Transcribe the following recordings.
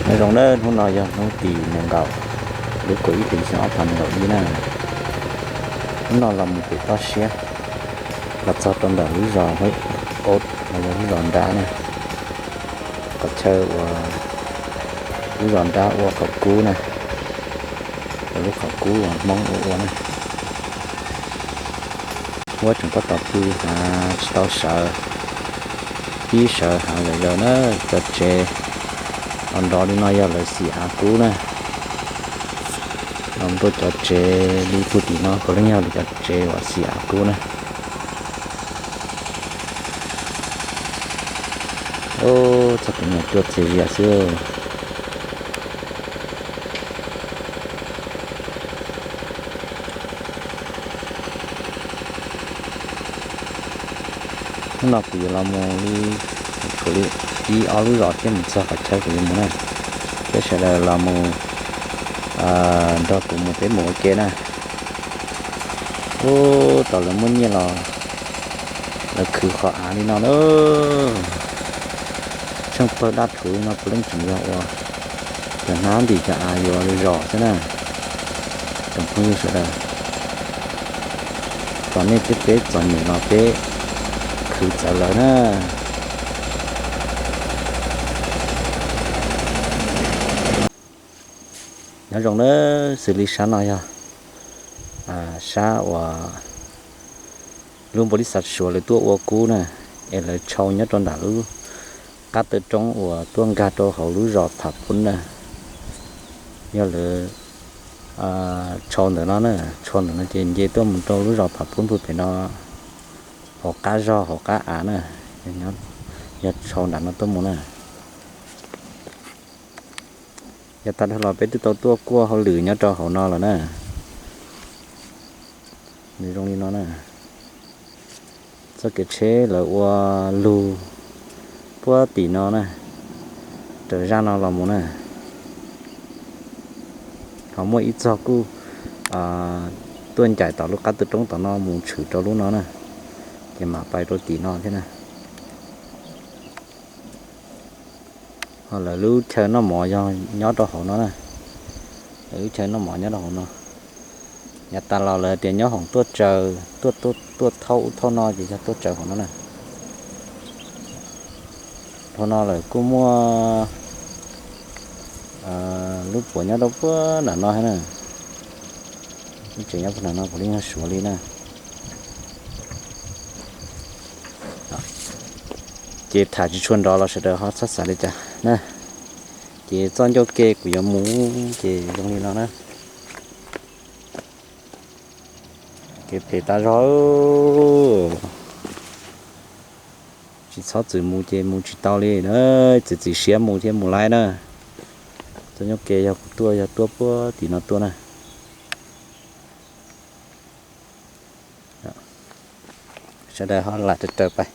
Nyob zoo nawb, hnub no yog hnub tim nees nkaum, lub kaum ib hlis xyoo ob phav nees nkaum ib na. Hnub no los mus pem toj siab, los txog rau ntawm lub zos Hmoob Ob los yog lub zos Nrab na, qhov chaw uas lub zos Nrab ua qhov kub na, lub qhov kub uas Hmoob ua ua na. Huab tseem tab tom pw hav tsis tau sawv, pib sawv hav zom zaws na. Cov tsev los nrov li no yog lawv xim av kub na. Los nrog cov tsev li puag tim no puav leej yog lawv cov tsev uas xim av kub na. Txog kev nyuam cua txias zias xwb. Hnub no kuv yuav los mus li, tshuav li ib ob lub zos thiab mus txog qhov chaw kuv yuav mus na. Peb sawv daws los mus nrog kuv mus, peb mus ua ke na. Ub, tau lawv muaj nyiaj los lawv khwv qhov av li no na. Tsheej pawg daj rhuv li no puav leej tseem yog ua cov hnab ntim cov av yuav zos xwb na. Tsoom phooj ywg sawv daws, thov nej thiab peb txom nyem los peb khwv txawv lawv na. Nyob zoo na, xws li sab no yog sab uas lub npau lis xav Suav lawv tuaj ua kub na, es lawv tshau nyob rau ntawm lub qab taw roob uas tuaj nkag rau hauv lub zos Pham Phub na. Yog lawv tshau ntawm no na, tshau ntawm no ces nce tuaj mus rau lub zos Pham Phub pem no, hauv qab zog hauv qab av na, yog tshau nram no tuaj mus na. Yav tas dhau los peb twb tau tuaj kuaj hauj lwm nyob rau hauv no lawm na. Nws zoo li no na. Txoj kev tsheb lawv ua lug puag tim no na, raws zaj no los mus na. Ho muaj ib txog kuj tuaj ncaim tom lub qab taw roob tom no mus tshwm rau lub no na, ces mam pais rau tim no thiab na. Ho lawv lub chaw noj mov yog nyob rau hauv no na. Lawv lub chaw noj mov nyob rau hauv no. Yav tas los lawv tias nyob hoom tuaj tsaws, tuaj thauj ub thauj no ces yog tuaj tsaws hauv no na. Dhau no lawm kuj muaj lub puav nyob rau puag nram no thiab na. Lub tsev nyob puag nram no puav leej yog Suav li na. Ces tham tsis tshua nrov los sawv daws ho txhob xav li cas na. Ces txoj ncauj ke kuv yuav mus ces zoo li no na. Kev phem tas zog, tsis txhob txwm mus ces mus tsis tau li na, txiav txim siab mus thiaj mus laib na. Txoj ncauj ke yog kuv tuaj yog tuaj puag tim no tuaj na. Sawv daws ho lam raws raws pais,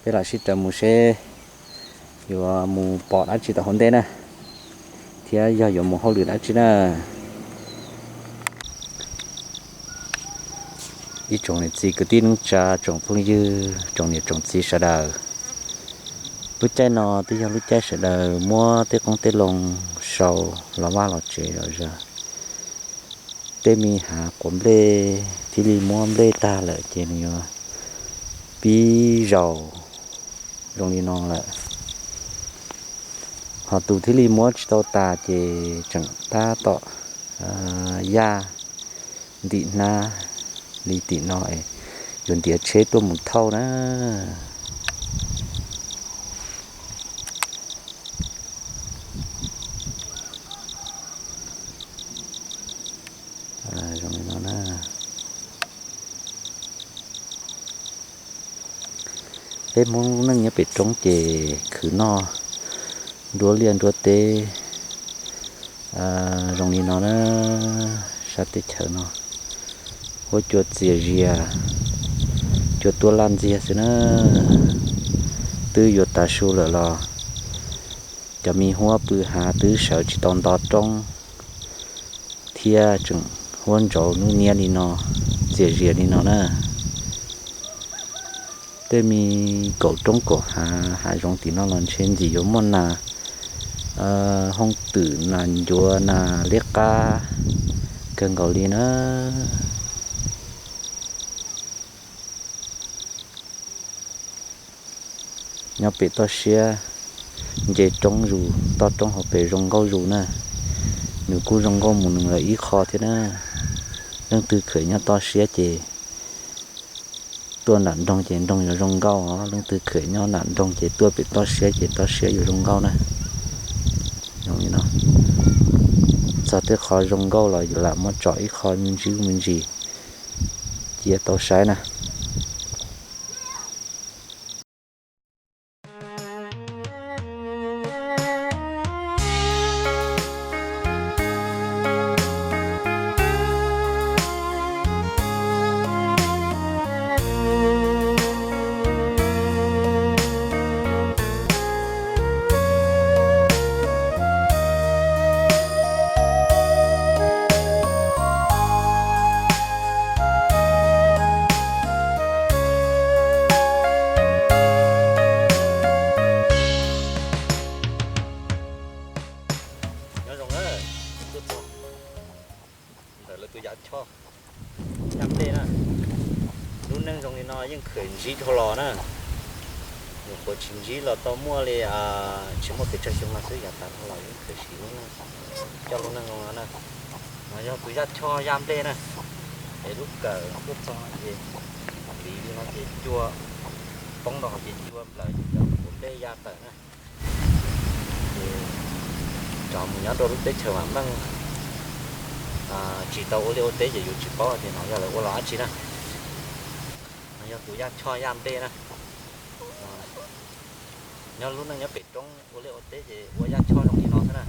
peb lam sib raws mus seb yuav mus pom dab tsi tom hauv ntej na, thiab yog yuav mus hauj lwm dab tsi na. Ib tsoom niam txiv kwv tij neej tsa, tsoom phooj ywg, tsoom niam tsoom txiv sawv daws, lub caij no twb yog lub caij sawv daws muab tej qoob tej loo sau los vaj los tsev zom zaws. Tej me hav quav nplej thiaj li muab nplej tag lawm ces nws yuav pib zaus zoo li no lawm. Ho tus thiaj li muab tsis tau tas ces tseem tab tom yaj ntim hnab li tim no es yuav ntiav tsheb tuaj mus thauj na. Zoo li no na. Peb Hmoob neej nyob pem roob ces khwv noj nruab liaj nruab teb zoo li no na. Sab teb chaws no huab cua txias zias, cua tuaj laj ntxiag xwb na. Twb yuav tav su lawm los cov me huab pw hav twb sawv tsis tau nto roob thiab tseem huab ntsaus nub niab li no, txias zias li no na. Tej me kaum roob kaum hav, hav zoov tim no los ntshe ntxim yuav muaj nas Hoob twm nas ncuav nas liab qab kawg nkaus li na. Nyob pem toj siab, nce roob zus, toj roob hauv pes zoo nkauj zus na. Nws kuj zoo nkauj mus nws lawm ib qho thiab na. Leej twg khawm nyob toj siab ces tuaj nram nroog ces nroog yuav zoo nkauj os. Leej twg khawm nyob nram nroog ces tuaj pem toj siab ces toj siab yuav zoo nkauj na. Zoo li no, txog tej qho zoo nkauj los lam muab tso ib qho me ntsis me ntsis cia tau saib na. Nyob zoo na, tuaj txog ntawm lawv tus yav choj, yav nplej na. Lub neej zoo li no yeej khawm ntsib dhau los na. Nyuam qhuav tsis ntsib los tau muaj li, tsis muaj pes tsawg xyoo no xwb, yav tas dhau los yeej khawm siv lub neej, coj lub neej zoo no na. No yog tus yav choj yav nplej na. Es lub kawm tuaj txog no ces, liv li no ces cua, poob rau hauv ces cua nplawm ces cov nplej ya tawm na. Ces cov mus nyob rau lub teb chaws vam meej, tsis tau ua liaj ua teb ces yuav tsis paub tias no yog lawv ua los dab tsi na. No yog tus yaj choj yaj nplej na. Nyob lub neej nyob pem roob ua liaj ua teb ces ua yaj choj zoo li no xwb na.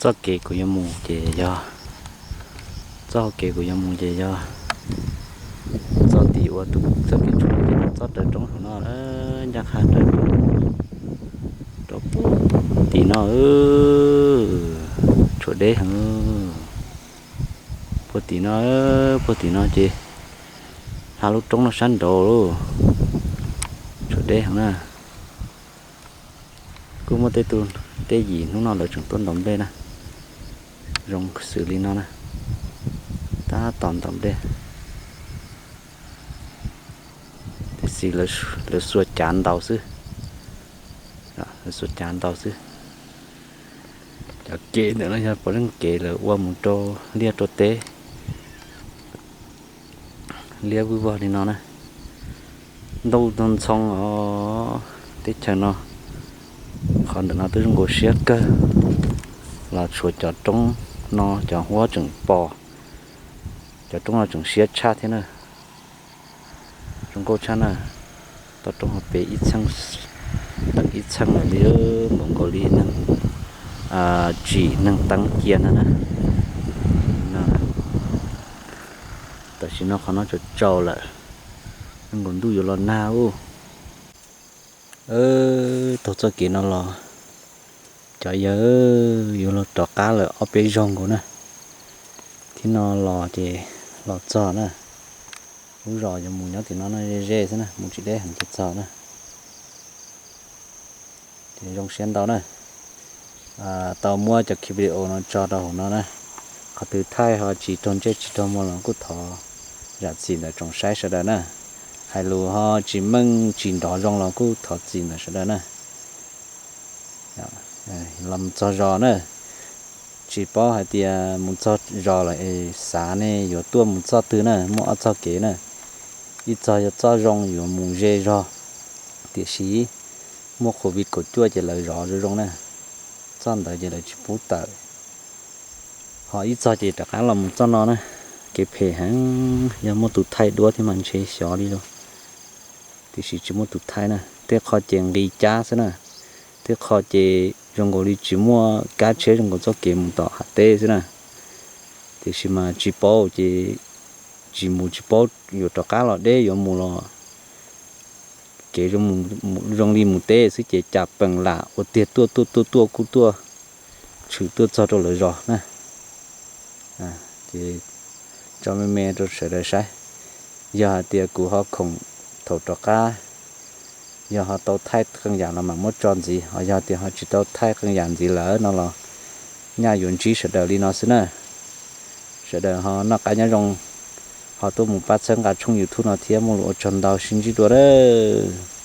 Txoj kev kuv yuav mus ces yog, txoj kev kuv yuav mus ces yog txoj tim ua tus txoj kev tshuam ces txoj raws roob hauv no, ncaj qha raws rau tim no, tshuav deb heev. Puag tim no, puag tim no ces hla lub roob no sab nraud lauj, tshuav deb heev na. Kuj muaj tej tug tej yim hnub no lawv tseem tuaj ntaus nplej na, zoo xws li no na, tab tom ntaus nplej. Tiam sis lawv xuas cav ntaus xwb, lawv xuas cav ntaus xwb. Cov kev ntawm no yog puav leej kev lawv ua mus rau liaj rau teb, liab vwj vog li no na. Ntau ntxhoo os, teb chaws no, qhov ntawm no twb zoo nkaus siab kawg, los tshuav cov roob no cov huab tseem pos, cov roob no tseem siab tshaj thiab na. Zoo nkauj tshaj na. Toj roob hauv pes ib txheej, teem ib txheej lawm li, npaum nkaus li neeg tsim neeg teeb cia ntag na. Tam sim no qhov no tsaus tsaus lawm, zoo nkaus ntuj yuav los nag ub. Taug txoj kev no los, cov yawg yuav los rov qab lawm ob peb zaug nkaus na. Thib no los ces los txog na. Lub zos yuav mus nyob tim no na, ze ze xwb na, mus tsis deb heev ces txog na. Ces zoo siab ntau na. Tau muab cov clip video no tso rau hauv no na. Qhov twg thaij ho tsis raug ntsej tsis raug muag los kuj thov zam txim ntawm tsoom saib sawv daws na. Hais lus ho tsis meej tsis nrov zoo los kuj thov txim ntawm sawv daws na. Los mus txog zos na, tsis paub hais tias mus txog zos lawm es xav ne yuav tuaj mus txoj twg na, muaj ob txoj kev na. Ib txoj yog txoj zoo yuav mus ze zog, tiam sis muaj covid kaum cuaj ces lawv zov zoo zoo na. Txoj ntawd ces lawv tsis pub tawm. Ho ib txoj ces rov qab los mus txoj no na. Kev phem heev, yog muaj tus thaij duab thiab mas ntshe xyov li lauj. Tiam sis tsis muaj tus thaij na, tej qho ces nqis cab xwb na, tej qho ces zoo nkaus li tsis muaj kab tsheb zoo nkaus txoj kev mus tom hav teb xwb na. Tiam sis mas tsis paub ces tsis mus tsis paub yuav rov qab los deb yuav mus los kev zoo li mus teb xwb ces cas pees lam ua tiag tuaj tuaj tuaj tuaj kuj tuaj tshwm tuaj txog rau lawv zos na. Ces tso me me rau sawv daws saib, yog hais tias kuv ho khoom thaum rov qab, yog ho tau thaij qee yam los mam muab tso ntxiv, ho yog tias ho tsis tau thaij qee yam ntxiv lawm no los nyaj yuav ntsib sawv daws li no xwb na. Sawv daws ho noj qab nyob zoo, ho tuaj mus pab txhawb nqa tshooj YouTube no thiab, muaj lus ua tsaug ntau, sib ntsib dua lawm.